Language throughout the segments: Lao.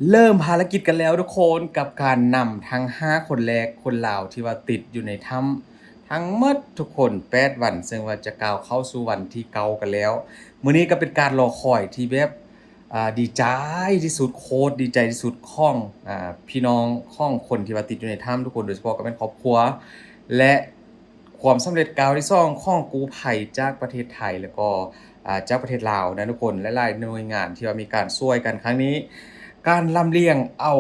ເລີ່ມພາລະກິດກັນແລ້ວທຸກຄົນ ກັບການນຳທັງຫ້າຄົນແລກ ຄົນລາວທີ່ວ່າຕິດຢູ່ໃນຖ້ຳ ທັງໝົດທຸກຄົນແປດວັນ ເຊິ່ງວ່າຈະກ້າວເຂົ້າສູ່ວັນທີເກົ້າກັນແລ້ວ. ມື້ນີ້ກໍເປັນການລໍຄອຍທີ່ແບບ ອ່າ ດີໃຈທີ່ສຸດ ໂຄດດີໃຈທີ່ສຸດຂອງ ອ່າ ພີ່ນ້ອງຂອງຄົນທີ່ວ່າຕິດຢູ່ໃນຖ້ຳທຸກຄົນ ໂດຍສະເພາະກໍແມ່ນຄອບຄົວ ແລະ ຄວາມສຳເລັດກ້າວທີສອງຂອງກູ້ໄພຈາກປະເທດໄທ ແລ້ວກໍ ອ່າ ຈາກປະເທດລາວນະທຸກຄົນ. ຫຼາຍໆໜ່ວຍງານທີ່ວ່າມີການຊ່ວຍກັນຄັ້ງນີ້ ການລຳລຽງເອົາ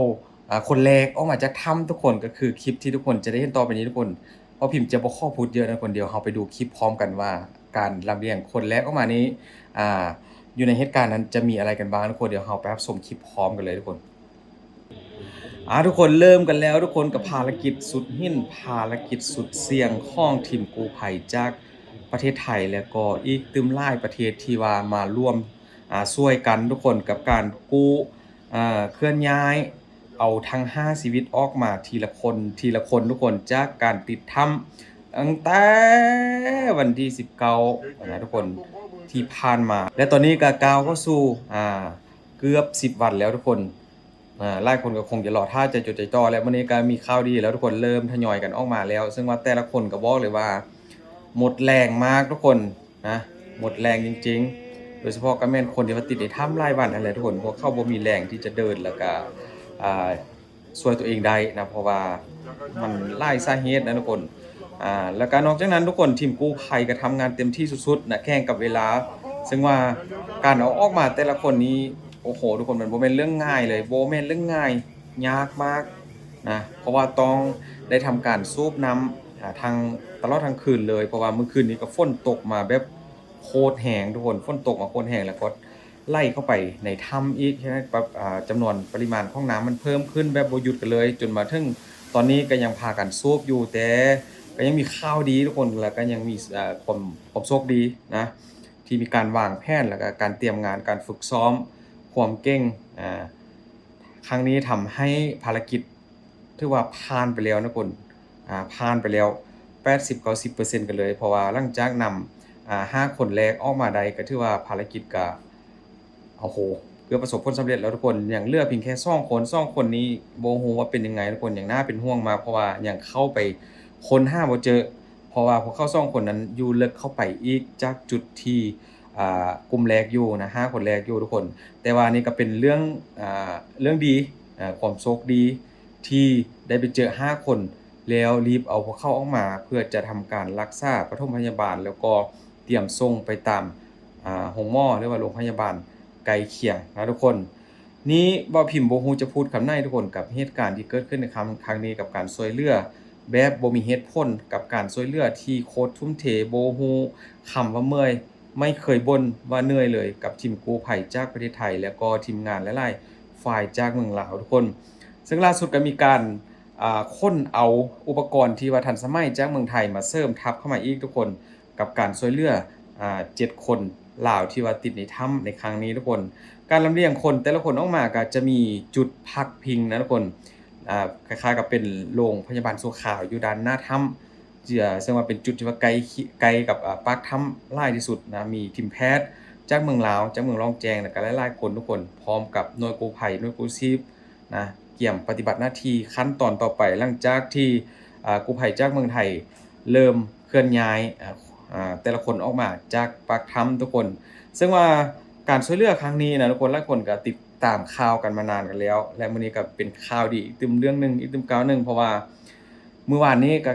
ອ່າ ຄົນແລກອອກມາຈາກຖ້ຳທຸກຄົນ ກໍຄືຄລິບທີ່ທຸກຄົນຈະໄດ້ເຫັນຕໍ່ໄປນີ້ທຸກຄົນ. ເພາະພິມຈະບໍ່ຂໍພູດເຍອະນະທຸກຄົນ ດຽວເຮົາໄປດູຄລິບພ້ອມກັນວ່າ ການລຳລຽງຄົນແລກອອກມານີ້ ອ່າ ຢູ່ໃນເຫດການນັ້ນຈະມີອະໄລກັນບ້າງທຸກຄົນ. ດຽວເຮົາໄປຮັບຊົມຄລິບພ້ອມກັນເລີຍທຸກຄົນ. ອ່າ ທຸກຄົນ ເລີ່ມກັນແລ້ວທຸກຄົນ ກັບພາລະກິດສຸດຫິນ ພາລະກິດສຸດສ່ຽງຂອງທີມກູ້ໄພຈາກປະເທດໄທ ແລ້ວກໍອີກຕື່ມຫຼາຍປະເທດທີ່ວ່າມາຮ່ວມ ອ່າ ຊ່ວຍກັນທຸກຄົນ ກັບການກູ້ ອ່າ ເຄື່ອນຍ້າຍເອົາທັງຫ້າຊີວິດອອກມາທີລະຄົນ ທີລະຄົນທຸກຄົນ ຈາກການຕິດຖ້ຳຕັ້ງແຕ່ວັນທີສິບເກົ້ານະທຸກຄົນ ທີ່ຜ່ານມາ ແລະ ຕອນນີ້ກໍກ້າວເຂົ້າສູ່ ອ່າ ເກືອບສິບວັນແລ້ວທຸກຄົນ. ອ່າ ຫຼາຍຄົນກໍຄົງຈະລໍຖ້າໃຈຈົດໃຈຈ່ອແລ້ວ. ມື້ນີ້ກໍມີຂ່າວດີແລ້ວທຸກຄົນ ເລີ່ມທະຍອຍກັນອອກມາແລ້ວ ເຊິ່ງວ່າແຕ່ລະຄົນກໍບອກເລີຍວ່າໝົດແຮງມາກທຸກຄົນນະ ໝົດແຮງຈິງໆ. ໂດຍສະເພາະກໍແມ່ນຄົນທີ່ວ່າຕິດໃນຖ້ຳຫຼາຍວັນຫັ້ນແຫຼະທຸກຄົນ ພວກເຂົາບໍ່ມີແຮງທີ່ຈະເດີນ ແລ້ວກໍ ອ່າ ຊ່ວຍຕົວເອງໄດ້ນະ ເພາະວ່າມັນຫຼາຍສາເຫດນະທຸກຄົນ. ອ່າ ແລ້ວກໍນອກຈາກນັ້ນທຸກຄົນ ທີມກູ້ໄພກໍທຳງານເຕັມທີ່ສຸດໆນະ ແຂ່ງກັບເວລາ ເຊິ່ງວ່າການເອົາອອກມາແຕ່ລະຄົນນີ້ ໂອ້ໂຫ ທຸກຄົນ ມັນບໍ່ແມ່ນເລື່ອງງ່າຍເລີຍ ບໍ່ແມ່ນເລື່ອງງ່າຍ ຍາກມາກນະ ເພາະວ່າຕ້ອງໄດ້ທຳການສູບນ້ຳ ອ່າ ທັງ ຕະຫຼອດທັງຄືນເລີຍ ເພາະວ່າມື້ຄືນນີ້ກໍຝົນຕົກມາແບບໂຄດແຮງທຸກຄົນ ຝົນຕົກມາໂຄດແຮງ ແລ້ວກໍ ໄຫຼເຂົ້າໄປໃນຖ້ຳອີກ ເຮັດໃຫ້ປະ ອ່າ ຈຳນວນປະລິມານຂອງນ້ຳມັນເພີ່ມຂຶ້ນແບບບໍ່ຢຸດກັນເລີຍ ຈົນມາເຖິງຕອນນີ້ກໍຍັງພາກັນສູບຢູ່ ແຕ່ກໍຍັງມີຂ່າວດີທຸກຄົນ ແລ້ວກໍຍັງມີ ເອີ ຄວາມ ຄວາມໂຊກດີນະ ທີ່ມີການວາງແຜນ ແລ້ວກໍການຕຽມງານ ການຝຶກຊ້ອມຄວາມເກັ່ງ ອ່າ ຄັ້ງນີ້ທຳໃຫ້ພາລະກິດ ຖືວ່າຜ່ານໄປແລ້ວນະຄົນ ອ່າ ຜ່ານໄປແລ້ວແປດສິບເກົ້າສິບເປີເຊັນກັນເລີຍ ເພາະວ່າຫຼັງຈາກນຳ ອ່າ ຫ້າຄົນແລກອອກມາໄດ້ ກໍຖືວ່າພາລະກິດກະ ໂອ້ໂຫ ເກືອບປະສົບຜົນສຳເລັດແລ້ວທຸກຄົນ. ຍັງເຫຼືອພຽງແຄ່ສອງຄົນ ສອງຄົນນີ້ບໍ່ຮູ້ວ່າເປັນຍັງໄງທຸກຄົນ ຍັງໜ້າເປັນຫ່ວງມາກ ເພາະວ່າຍັງເຂົ້າໄປຄົ້ນຫາບໍ່ເຈີ ເພາະວ່າພວກເຂົາສອງຄົນນັ້ນຢູ່ເລິກເຂົ້າໄປອີກຈາກຈຸດທີ່ ອ່າ ກຸ່ມແລກຢູ່ນະ ຫ້າຄົນແລກຢູ່ທຸກຄົນ. ແຕ່ວ່ານີ້ກໍເປັນເລື່ອງ ອ່າ ເລື່ອງດີ ອ່າ ຄວາມໂຊກດີທີ່ໄດ້ໄປເຈີຫ້າຄົນ ແລ້ວລີບເອົາພວກເຂົາອອກມາ ເພື່ອຈະທຳການລັກສາປະຖົມພະຍາບານ ແລ້ວກໍຕຽມສົ່ງໄປຕາມ ອ່າ ໂຮງໝໍ ຫຼືວ່າໂຮງພະຍາບານໃກ້ຄຽງນະທຸກຄົນ. ນີ້ເວົ້າພິມບໍ່ຮູ້ຈະພູດຄຳໃດທຸກຄົນ ກັບເຫດການທີ່ເກີດຂຶ້ນໃນຄັ້ງ ຄັ້ງນີ້ ກັບການຊ່ວຍເຫຼືອແບບບໍ່ມີເຫດຜົນ ກັບການຊ່ວຍເຫຼືອທີ່ໂຄດທຸ່ມເທ ບໍ່ຮູ້ຄຳວ່າເມື່ອຍ ໄມ່ເຄີຍບົ່ນວ່າເໜື່ອຍເລີຍ ກັບທີມກູ້ໄພຈາກປະເທດໄທ ແລ້ວກໍທີມງານຫຼາຍໆຝ່າຍຈາກເມືອງລາວທຸກຄົນ. ເຊິ່ງລ່າສຸດກໍມີການ ອ່າ ຂົນເອົາອຸປະກອນທີ່ວ່າທັນສະໄໝຈາກເມືອງໄທມາເສີມທັບເຂົ້າມາອີກທຸກຄົນ ກັບການຊ່ວຍເຫຼືອ ອ່າ ເຈັດຄົນລາວທີ່ວ່າຕິດໃນຖ້ຳໃນຄັ້ງນີ້ທຸກຄົນ. ການລຳລຽງຄົນແຕ່ລະຄົນອອກມາກໍຈະມີຈຸດພັກພິງນະທຸກຄົນ ອ່າ ຄ້າຍໆກັບເປັນໂຮງພະຍາບານຊົ່ວຄາວຢູ່ດ້ານໜ້າຖ້ຳ ເຊິ່ງວ່າເປັນຈຸດທີ່ວ່າໃກ້ ໃກ້ກັບ ອ່າ ປາກຖ້ຳຫຼາຍທີ່ສຸດນະ. ມີທີມແພດຈາກເມືອງລາວ ຈາກເມືອງລ່ອງແຈ້ງ ແລ້ວກໍຫຼາຍໆຄົນທຸກຄົນ ພ້ອມກັບໜ່ວຍກູ້ໄພ ໜ່ວຍກູ້ຊີບ ນະ ກຽມປະຕິບັດໜ້າທີ່ຂັ້ນຕອນຕໍ່ໄປ ຫຼັງຈາກທີ່ ອ່າ ກູ້ໄພຈາກເມືອງໄທເລີ່ມເຄື່ອນຍ້າຍ ອ່າ ອ່າ ແຕ່ລະຄົນອອກມາຈາກປາກຖ້ຳທຸກຄົນ. ເຊິ່ງວ່າການຊ່ວຍເຫຼືອຄັ້ງນີ້ນະທຸກຄົນ ຫຼາຍຄົນກໍຕິດຕາມຂ່າວກັນມານານກັນແລ້ວ ແລະ ມື້ນີ້ກໍເປັນຂ່າວດີອີກຕື່ມເລື່ອງໜຶ່ງ ອີກຕື່ມກ້າວໜຶ່ງ ເພາະວ່າມື້ວານນີ້ກໍ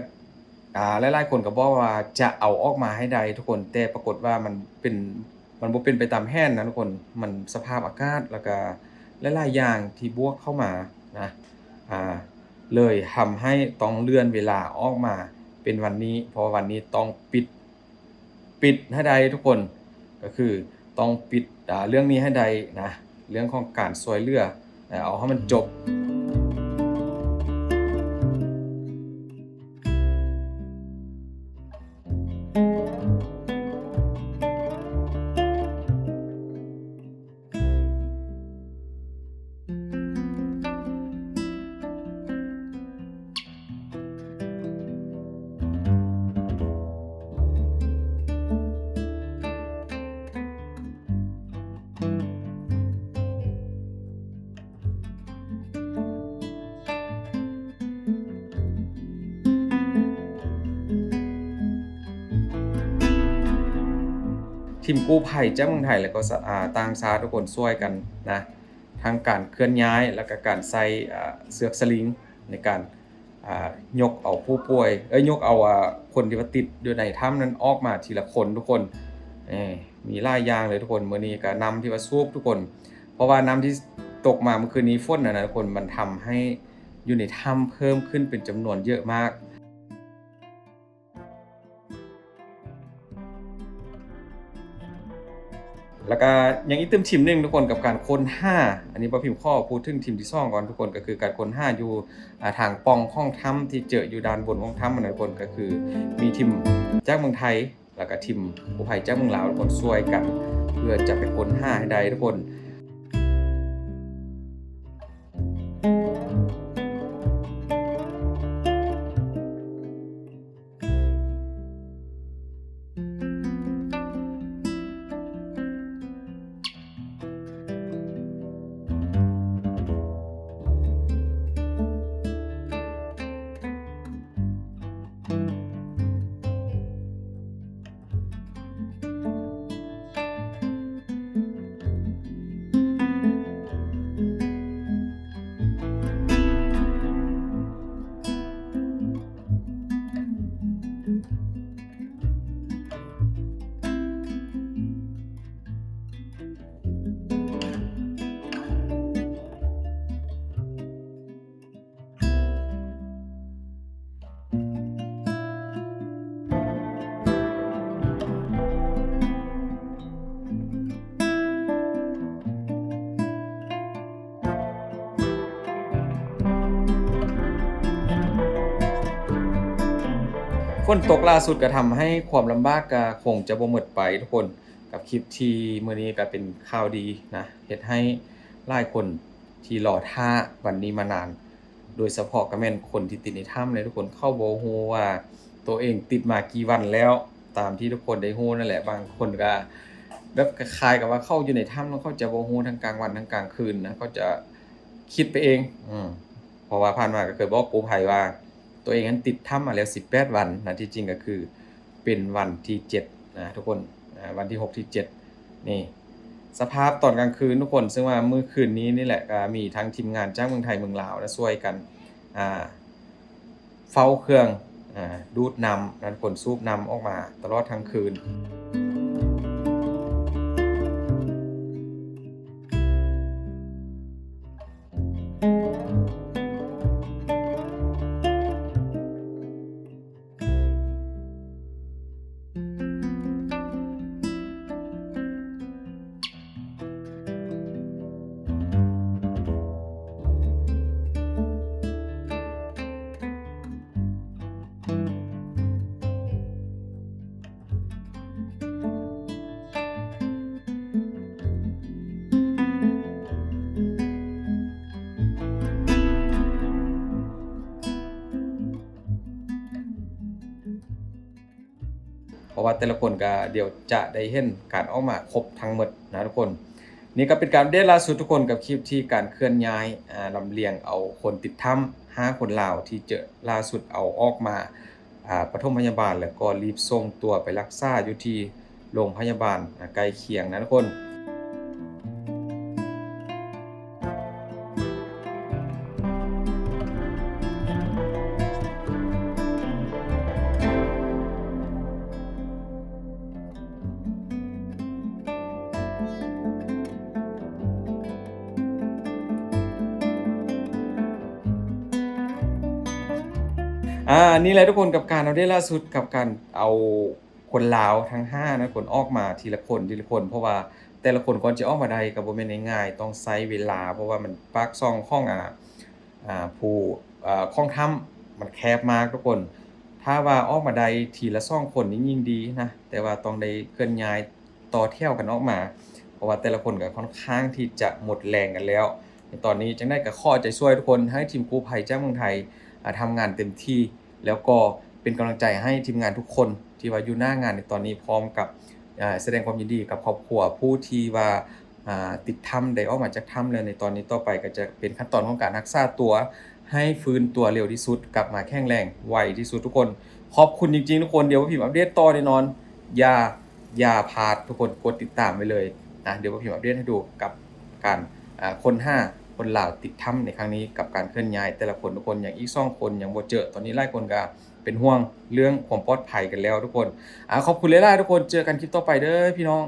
ອ່າ ຫຼາຍໆຄົນກໍບອກວ່າຈະເອົາອອກມາໃຫ້ໄດ້ທຸກຄົນ ແຕ່ປາກົດວ່າມັນເປັນ ມັນບໍ່ເປັນໄປຕາມແຜນນະທຸກຄົນ. ມັນສະພາບອາກາດ ແລ້ວກະຫຼາຍໆຢ່າງທີ່ບວກເຂົ້າມານະ ອ່າ ເລີຍທຳໃຫ້ຕ້ອງເລື່ອນເວລາອອກມາເປັນວັນນີ້ ເພາະວ່າວັນນີ້ຕ້ອງປິດ ປິດໃຫ້ໄດ້ທຸກຄົນ ກໍຄືຕ້ອງປິດ ອ່າ ເລື່ອງນີ້ໃຫ້ໄດ້ນະ ເລື່ອງຂອງການຊ່ວຍເຫຼືອ ເອົາໃຫ້ມັນຈົບ. ທີມກູ້ໄພຈາກເມືອງໄທ ແລ້ວກໍສະ ອ່າ ຕ່າງຊາດທຸກຄົນຊ່ວຍກັນນະ ທັງການເຄື່ອນຍ້າຍ ແລ້ວກໍການໃສ່ ອ່າ ເຊືອກສະລິງໃນການ ອ່າ ຍົກເອົາຜູ້ປ່ວຍ ເອີຍ ຍົກເອົາ ອ່າ ຄົນທີ່ວ່າຕິດຢູ່ໃນຖ້ຳນັ້ນອອກມາທີລະຄົນທຸກຄົນ. ເອີ ມີຫຼາຍຢ່າງເລີຍທຸກຄົນ. ມື້ນີ້ກໍນ້ຳທີ່ວ່າສູບທຸກຄົນ ເພາະວ່ານ້ຳທີ່ຕົກມາເມື່ອຄືນນີ້ ຝົນນັ້ນນະທຸກຄົນ ມັນທຳໃຫ້ຢູ່ໃນຖ້ຳເພີ່ມຂຶ້ນເປັນຈຳນວນເຍອະມາກ. ແລ້ວກະຍັງອີກຕື່ມທີມໜຶ່ງທຸກຄົນ ກັບການຄົ້ນຫາ. ອັນນີ້ບ່າວພິມຂໍພູດເຖິງທີມທີສອງກ່ອນທຸກຄົນ ກໍຄືການຄົ້ນຫາຢູ່ ອ່າ ທາງປ່ອງຂອງຖ້ຳ ທີ່ເຈີຢູ່ດ້ານບົນຂອງຖ້ຳຫັ້ນນະທຸກຄົນ ກໍຄືມີທີມຈາກເມືອງໄທ ແລ້ວກະທີມກູ້ໄພຈາກເມືອງລາວທຸກຄົນ ຊ່ວຍກັນເພື່ອຈະໄປຄົ້ນຫາໃຫ້ໄດ້ທຸກຄົນ. ຝົນຕົກຫຼ້າສຸດກໍທຳໃຫ້ຄວາມລຳບາກກໍຄົງຈະບໍ່ໝົດໄປທຸກຄົນ. ກັບຄລິບທີ່ມື້ນີ້ກໍເປັນຂ່າວດີນະ ເຮັດໃຫ້ຫຼາຍຄົນທີ່ລໍຖ້າວັນນີ້ມານານ ໂດຍສະເພາະກໍແມ່ນຄົນທີ່ຕິດໃນຖ້ຳເລີຍທຸກຄົນ. ເຂົາບໍ່ຮູ້ວ່າໂຕເອງຕິດມາກີ່ວັນແລ້ວ ຕາມທີ່ທຸກຄົນໄດ້ຮູ້ນັ້ນແຫຼະ. ບາງຄົນກໍແບບຄ້າຍໆກັບວ່າເຂົາຢູ່ໃນຖ້ຳ ແລ້ວເຂົາຈະບໍ່ຮູ້ທັງກາງວັນທັງກາງຄືນນະ ເຂົາຈະຄິດໄປເອງ ອືມ ເພາະວ່າຜ່ານມາກໍເຄີຍບອກກູ້ໄພວ່າ ໂຕເອງນັ້ນຕິດຖ້ຳມາແລ້ວສິບແປດວັນນະ ທີ່ຈິງກໍຄືເປັນວັນທີເຈັດນະທຸກຄົນ ອາ ວັນທີຫົກ ທີເຈັດ ນີ້ ສະພາບຕອນກາງຄືນທຸກຄົນ ເຊິ່ງວ່າມື້ຄືນນີ້ນີ້ແຫຼະ ກໍມີທັງທີມງານຈາກເມືອງໄທເມືອງລາວນະ ຊ່ວຍກັນ ອາ ເຝົ້າເຄື່ອງ ອາ ດູດນ້ຳນະທຸກຄົນ ສູບນ້ຳອອກມາຕະຫຼອດທັງຄືນ. ເພາະວ່າແຕ່ລະຄົນກໍດຽວຈະໄດ້ເຫັນການອອກມາຄົບທັງໝົດນະທຸກຄົນ. ນີ້ກໍເປັນການອັບເດດລ່າສຸດທຸກຄົນ ກັບຄລິບທີ່ການເຄື່ອນຍ້າຍ ອາ ລຳລຽງເອົາຄົນຕິດຖ້ຳຫ້າຄົນລາວ ທີ່ເຈີລ່າສຸດເອົາອອກມາ ອາ ປະຖົມພະຍາບານ ແລ້ວກໍລີບສົ່ງຕົວໄປລັກສາຢູ່ທີ່ໂຮງພະຍາບານ ອາ ໃກ້ຄຽງນະທຸກຄົນ. ອາ ນີ້ແຫຼະທຸກຄົນ ກັບການອັບເດດລ່າສຸດ ກັບການເອົາຄົນລາວທັງຫ້ານັ້ນ ຄົນອອກມາທີລະຄົນ ທີລະຄົນ ເພາະວ່າແຕ່ລະຄົນກ່ອນຈະອອກມາໄດ້ກໍບໍ່ແມ່ນງ່າຍໆ ຕ້ອງໃຊ້ເວລາ ເພາະວ່າມັນປາກຊ່ອງຂອງ ອາ ອາ ຜູ້ ອາ ຂອງຖ້ຳມັນແຄບມາກທຸກຄົນ. ຖ້າວ່າອອກມາໄດ້ທີລະສອງຄົນນີ້ຍິ່ງດີນະ ແຕ່ວ່າຕ້ອງໄດ້ເຄື່ອນຍ້າຍຕໍ່ແຖວກັນອອກມາ ເພາະວ່າແຕ່ລະຄົນກໍຄ່ອນຂ້າງທີ່ຈະໝົດແຮງກັນແລ້ວໃນຕອນນີ້. ຈັ່ງໃດກໍຂໍເອົາໃຈຊ່ວຍທຸກຄົນ ໃຫ້ທີມກູ້ໄພຈາກເມືອງໄທ ອາ ທຳງານເຕັມທີ່ ແລ້ວກໍເປັນກຳລັງໃຈໃຫ້ທີມງານທຸກຄົນທີ່ວ່າຢູ່ໜ້າງານໃນຕອນນີ້ ພ້ອມກັບ ອາ ສະແດງຄວາມຍິນດີກັບຄອບຄົວຜູ້ທີ່ວ່າ ອາ ຕິດຖ້ຳ ໄດ້ອອກມາຈາກຖ້ຳແລ້ວໃນຕອນນີ້. ຕໍ່ໄປກໍຈະເປັນຂັ້ນຕອນຂອງການຮັກສາຕົວ ໃຫ້ຟື້ນຕົວເລັວທີ່ສຸດ ກັບມາແຂງແຮງໄວທີ່ສຸດທຸກຄົນ. ຂອບຄຸນຈິງໆທຸກຄົນ. ດຽວພິມອັບເດດຕໍ່ແນ່ນອນ. ຢ່າ ຢ່າພາດ ທຸກຄົນກົດຕິດຕາມໄວ້ເລີຍນະ. ດຽວບ່າວພິມອັບເດດໃຫ້ດູກັບການ ອ່າ ຄົ້ນຫາຄົນລາວຕິດຖ້ຳໃນຄັ້ງນີ້ ກັບການເຄື່ອນຍ້າຍແຕ່ລະຄົນ. ທຸກຄົນ ຍັງອີກສອງຄົນຍັງບໍ່ເຈີ. ຕອນນີ້ຫຼາຍຄົນກໍເປັນຫ່ວງເລື່ອງຄວາມປອດໄພກັນແລ້ວທຸກຄົນ. ອ່າ ຂອບຄຸນຫຼາຍໆທຸກຄົນ. ເຈີກັນຄລິບຕໍ່ໄປເດີພີ່ນ້ອງ.